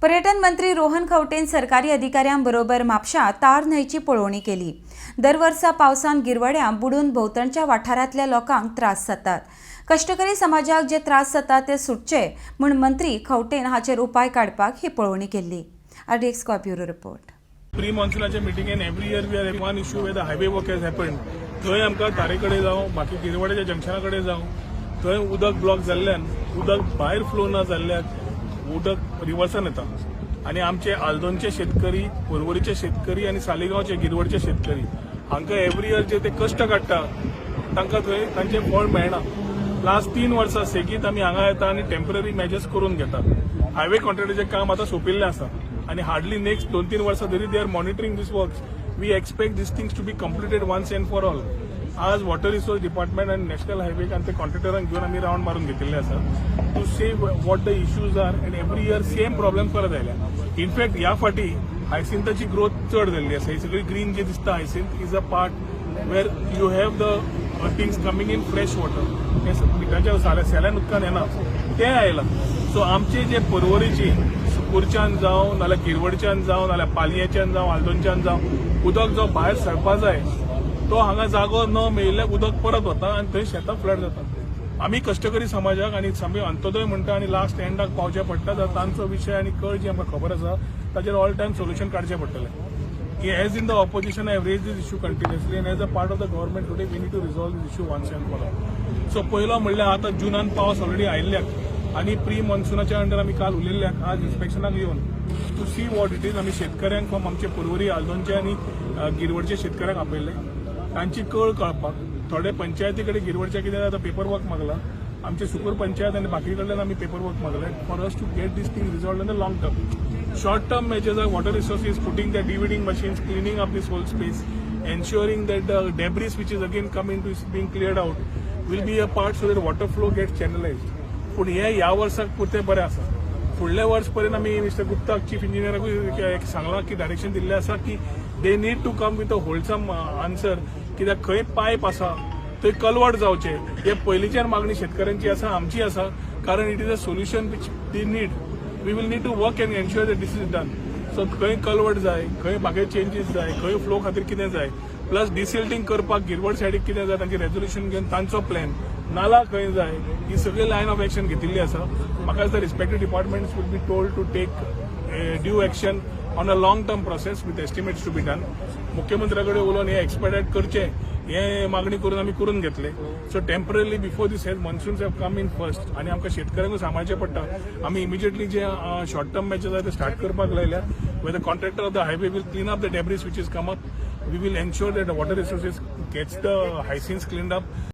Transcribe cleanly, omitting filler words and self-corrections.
पर्यटन मंत्री रोहन खंवटेन सरकारी अधिकाऱ्यां बरोबर म्हापशा तार न्हंयची पळोवणी केली. दर वर्सा पावसान गिरवड्यां बुडून भोंवतणच्या वाठारांतल्या लोकांक त्रास जातात. कश्टकरी समाजाक जे त्रास जातात ते सुटचे म्हूण मंत्री खंवटेन हाचेर उपाय काडपाक ही पळोवणी केली. RDX bureau report. प्री मॉन्सुनाच्या मिटिंगेन every year we are one issue where the highway work has happen. थंय आमकां तारे कडेन जावं, बाकी गिरवाड्याच्या जंक्शना कडेन जावं, थंय उदक ब्लॉक जाल्ल्यान, उदक भायर फ्लो ना जाल्ल्यान उदक रिवर्सान येता आनी आमचे आल्दोनचे शेतकरी, पर्वरीचे शेतकरी आनी सालिगांवचे, गिरवडचे शेतकरी हांकां एवरी इयर जे ते कश्ट काडटा, तांकां थंय तांचें फळ मेळना. लास्ट 3 वर्सां सेगीत आमी हांगा येता आनी टेम्पररी मेजर्स करून घेता. हायवे कॉन्ट्रॅक्टाचें काम आतां सोंपिल्लें आसा आनी हार्डली नेक्स्ट 2-3 वर्सां तरी they are monitoring this works. We expect these things to be completed once and for all. आज वॉटर रिसोर्स डिपार्टमेंट आनी नॅशनल हायवे आनी ते कॉन्ट्रॅक्टरांक घेवन आमी रावंड मारून घेतिल्ले आसा to see what the issues are, and every year same problem परत आयल्या. इनफॅक्ट ह्या फाटी हायसिंथाची ग्रोथ चड जाल्ली आसा. ही सगळी ग्रीन जी दिसता, hyacinth is a part where you have the things coming in fresh water. हे मिठाच्या सेल्यान उदकान येना, तें आयलां. सो आमचे जे पर्वरीची सुकूरच्यान जावं, नाल्यार गिरवडच्यान जावं, नाल्यार पालयेच्यान जावं, आल्दोनच्यान जावं, उदक जो भायर सरपा जाय तो हांगा जागो न मेळिल्ल्याक उदक परत वता आनी थंय शेतां फ्लड जाता. आमी कश्टकरी समाजाक आनी आमी अंत्योदय म्हणटा आनी लास्ट एंडाक पावचें पडटा, तर तांचो विशय आनी कळ जी आमकां खबर आसा, ताचेर ऑल टायम सोल्युशन काडचें पडटलें. As in the opposition, I have raised this issue continuously, and as a part of the government today, we need to resolve this issue once and for all. So पयलो म्हणल्यार आतां जुनान पावस already आयिल्ल्याक आनी pre मॉन्सुनाच्या under आमी काल उलयल्ल्याक आज इन्स्पेक्शनाक येवन to see what it is, आमी शेतकऱ्यांक फ्रॉम आमचे पर्वरी, आल्दोनचे आनी गिरवडचे शेतकऱ्यांक आपयल्ले तांची कळ कळपाक. थोडे पंचायती कडेन गिरवडच्या कितें आतां पेपर वर्क मागला. आमचे सुकूर पंचायत आनी बाकी कडल्यान आमी पेपर वर्क मागले for us to get this thing resolve in the long term. Short term measures are water resources putting the deweeding machines, cleaning up this whole space, ensuring that the debris which is again coming to is being cleared out will be a part so that water flow gets channelized. पूण हे ह्या वर्साक पुरतें बरें आसा. फुडल्या वर्स पर्यंत आमी मिस्टर गुप्ताक, चीफ इंजिनियराकूय एक सांगलां की डायरेक्शन दिल्लें आसा की they need to come with a wholesome answer, कित्याक खंय पायप आसा थंय कलवट जावचे हे पयलींच्यान मागणी शेतकऱ्यांची आसा, आमची आसा, कारण it is a solution which they need. We will need to work and ensure that this is done. So खंय कलवट जाय, खंय बाकी चेंजीस जाय, खंय फ्लो खातीर कितें जाय, प्लस डिसिल्टींग करपाक गिरवड सायडीक कितें जाय, तांचे रेजोल्युशन घेवन तांचो प्लॅन, नाला खंय जाय, ही सगळी लायन ऑफ एक्शन घेतिल्ली आसा. म्हाका दिसता respective departments will be told to take due action on a long term process with estimates to be done. मुख्यमंत्र्या कडेन उलोवन हे एक्सपेडायट करचे हे मागणी करून आमी करून घेतले. So temporarily, before this has monsoons have come in first आनी आमकां शेतकऱ्यांकूय सांबाळचें पडटा, आमी इमिजिएटली जे शॉर्ट टर्म मेजर्स आहा ते स्टार्ट करपाक लायल्या, where the contractor of the highway will clean up the debris which is come up. We will ensure that the water resources gets the hyacinths cleaned up.